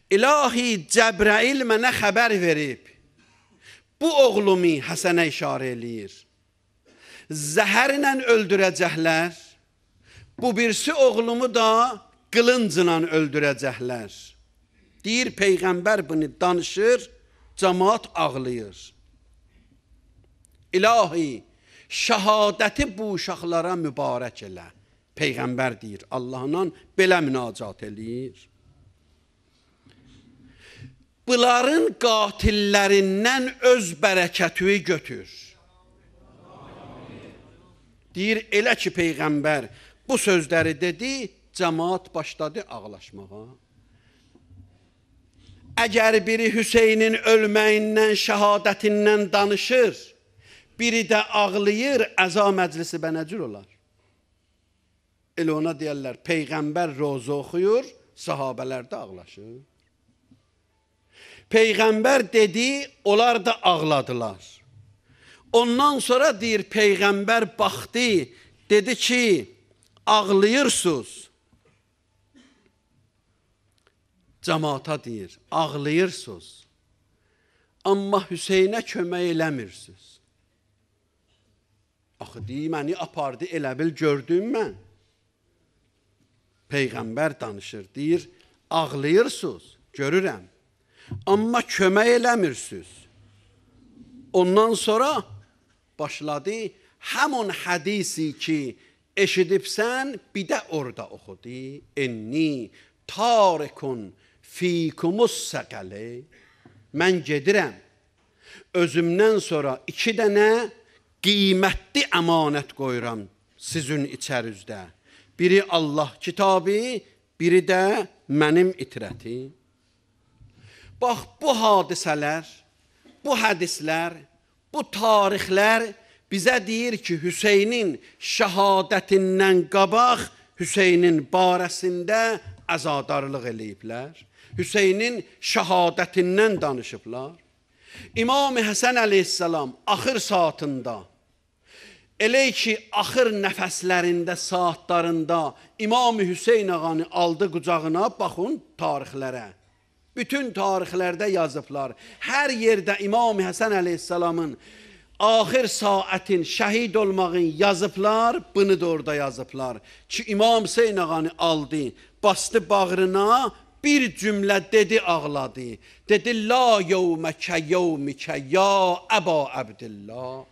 İlahi, Cəbrəil mənə xəbər verib. Bu oğlumu Həsənə işarə eləyir. Zəhərlə öldürəcəklər. Bu birisi oğlumu da qılıncla öldürəcəklər. Deyir, Peyğəmbər bunu danışır, cəmaat ağlayır. İlahi, şəhadəti bu uşaqlara mübarək elə. Peyğəmbər deyir, Allahla belə münacat eləyir. Bunların qatillərindən öz bərəkəti götür. Deyir, elə ki Peyğəmbər bu sözləri dedi, cəmaat başladı ağlaşmağa. Əgər biri Hüseynin ölməyindən, şəhadətindən danışır, biri də ağlayır, əza məclisi bə nə cür olar? Elə ona deyərlər, Peyğəmbər roza oxuyur, sahabələr də ağlaşır. Peyğəmbər dedi, onlar da ağladılar. Ondan sonra deyir, Peyğəmbər baxdı, dedi ki, ağlayırsınız. Cəmaata deyir, ağlayırsınız. Amma Hüseynə kömək eləmirsiniz. Axı deyir, məni apardı, elə bil gördüm mən. Peyğəmbər danışır, deyir, ağlayırsınız, görürəm. Amma kömək eləmirsiniz. Ondan sonra başladı, həmin hədisi ki, eşidibsən, bir də orada oxudu. Enni tarikun fikumus səqəli. Mən gedirəm, özümdən sonra 2 dənə qiymətli əmanət qoyuram sizin içərizdə. Biri Allah kitabı, biri də mənim itrətim. Bax, bu hadisələr, bu hədislər, bu tarixlər bizə deyir ki, Hüseynin şəhadətindən qabaq Hüseynin barəsində əzadarlıq eləyiblər. Hüseynin şəhadətindən danışıblar. İmam Həsən əleyhissalam axır saatında, elə ki, axır nəfəslərində, saatlarında İmam Hüseyn ağanı aldı qucağına, baxın tarixlərə. Bütün tarixlərdə yazıblar. Hər yerdə İmam Həsən əleyhissalamın axir saətin şəhid olmağın yazıblar, bunu da orada yazıblar. Ki, İmam Hüseyn ağanı aldı, bastı bağrına, bir cümlə dedi, ağladı. Dedi, la yevməkə yevmikə ya Əba Əbdillah.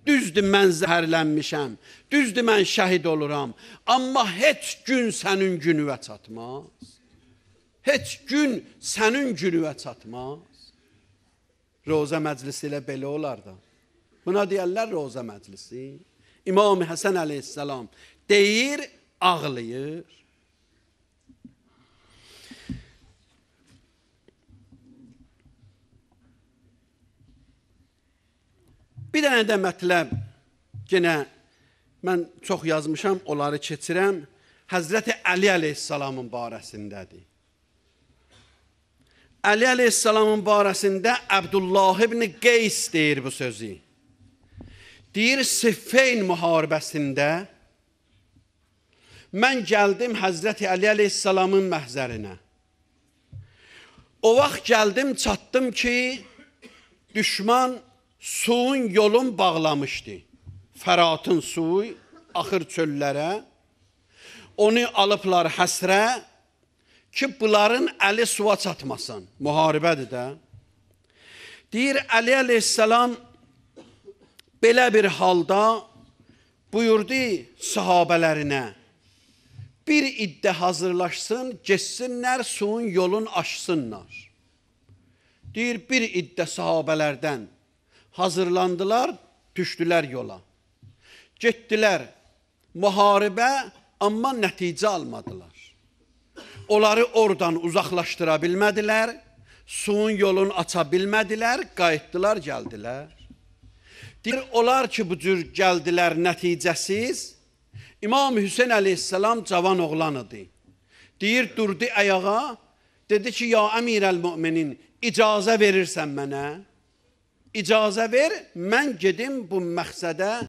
Düzdür, mən zəhərlənmişəm, düzdür, mən şəhid oluram. Amma heç gün sənin günüvə çatmaz. Heç gün sənin günüvə çatmaz. Roza məclisi ilə belə olar da. Buna deyərlər roza məclisi. İmam Həsən əleyhissalam deyir, ağlayır. Bir dənə də mətləb, yenə mən çox yazmışam, onları keçirəm. Həzrəti Əli əleyhissalamın barəsindədir. Əli əleyhissalamın barəsində Əbdullah ibn Qeys deyir bu sözü. Deyir, Siffeyn müharibəsində mən gəldim Həzrəti Əli əleyhissalamın məhzərinə. O vaxt gəldim, çatdım ki, düşman suyun yolun bağlamışdı. Fəratın suyu axır çöllərə. Onu alıblar həsrə ki, bunların əli suya çatmasın. Müharibədir də. Deyir, Əli əleyhissalam belə bir halda buyurdu sahabələrinə, bir iddə hazırlaşsın, getsinlər, suyun yolun aşsınlar. Deyir, bir iddə sahabələrdən hazırlandılar, düşdülər yola. Getdilər müharibə, amma nəticə almadılar. Onları oradan uzaqlaşdıra bilmədilər, suyun yolunu aça bilmədilər, qayıtdılar, gəldilər. Deyir, onlar ki, bu cür gəldilər nəticəsiz, İmam Hüseyn əleyhissalam cavan oğlan idi. Deyir, durdu ayağa, dedi ki, ya əmir əl-müminin, icazə verirsən mənə, icazə ver, mən gedim bu məqsədə,